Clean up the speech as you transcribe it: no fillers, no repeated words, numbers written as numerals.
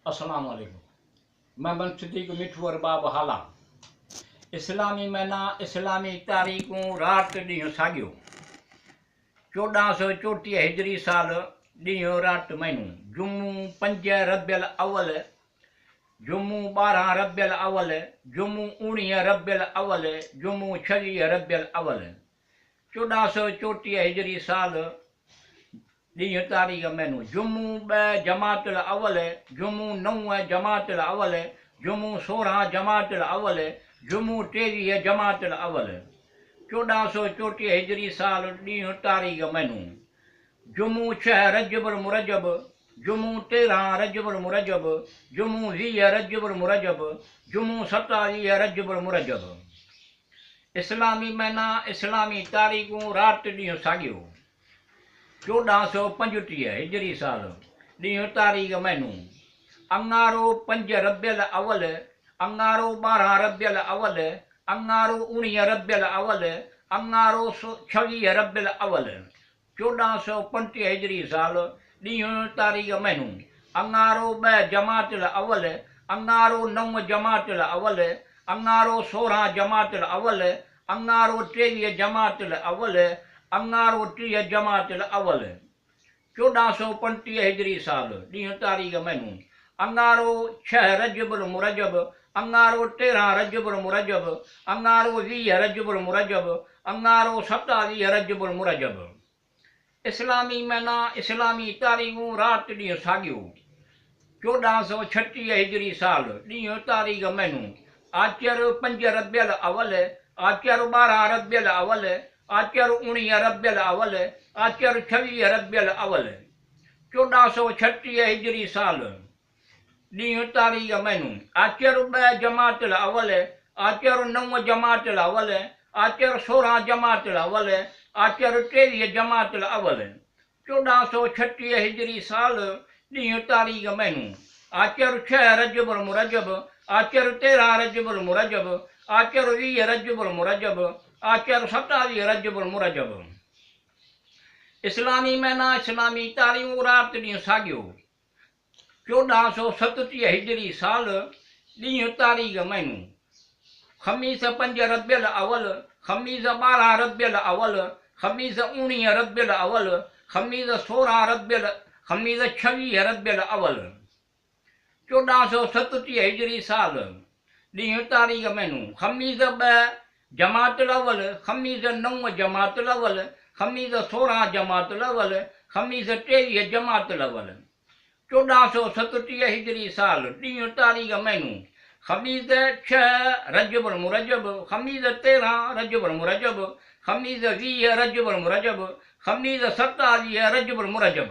السلام عليڪم محمد صديق مٺو ارباب هالا اسلامي معنيٰ اسلامي تاريخون رات ڏينهن ساڳيو 1434 هجري سال ڏينهن رات مهينو جمعو 5 ربيع الاول جمعو 12 ربيع الاول جمعو 19 ربيع الاول جمعو 26 ربيع الاول 1434 هجري سال ڏينهن تاريخ مهينو جمعو 2 جماعت الاول جمعو 9 جماعت الاول جمعو 16 جماعت الاول جمعو 23 جماعت الاول 1434 هجري سال ڏينهن تاريخ مهينو جمعو 6 رجب المرجب جمعو 13 رجب المرجب جمعو 20 رجب المرجب جمعو 27 رجب المرجب اسلامي معنيٰ اسلامي تاريخون رات ڏينهن ساڳيو 1435 هجري سال ڏينهن تاريخ مهينو اڱارو 5 ربيع الاول اڱارو 12 ربيع الاول اڱارو 19 ربيع الاول اڱارو 26 ربيع الاول 1435 هجري سال ڏينهن تاريخ مهينو اڱارو 2 جماعت الاول اڱارو 9 جماعت الاول اڱارو 16 جماعت الاول اڱارو 23 جماعت الاول اڱارو 30 جماعت الاول 1435 هجري سال ڏينهن تاريخ مهينو اڱارو 6 رجب المرجب اڱارو 13 رجب المرجب اڱارو 20 رجب المرجب اڱارو 27 رجب المرجب اسلامي معنيٰ اسلامي تاريخون رات ڏينهن ساڳيو 1436 هجري سال ڏينهن تاريخ مهينو آچر 5 ربيع الاول آچر 12 ربيع الاول آچر 19 ربيع الاول آچر 26 ربيع الاول 1436 هجري سال ڏينهن تاريخ مهينو آچر 2 جماعت الاول آچر 9 جماعت الاول آچر 16 جماعت الاول آچر 23 جماعت الاول 1436 هجري سال ڏينهن تاريخ مهينو آچر 6 رجب المرجب آچر 13 رجب المرجب آچر 20 رجب المرجب آچر 27 رجب المرجب اسلامي معنيٰ اسلامي تاريخون رات ڏينهن ساڳيو 1437 هجري سال ڏينهن تاريخ مهينو خميس 5 ربيع الاول خميس 12 ربيع الاول خميس 19 ربيع الاول خميس 16 ربيع خميس 26 ربيع الاول 1437 هجري سال ڏينهن تاريخ مهينو خميس 2 جماعت الاول خميس 9 جماعت الاول خميس 16 جماعت الاول خميس 23 جماعت الاول 1437 هجري سال ڏينهن تاريخ مهينو خميس 6 رجب المرجب خميس 13 رجب المرجب خميس 20 رجب المرجب خميس 27 رجب المرجب.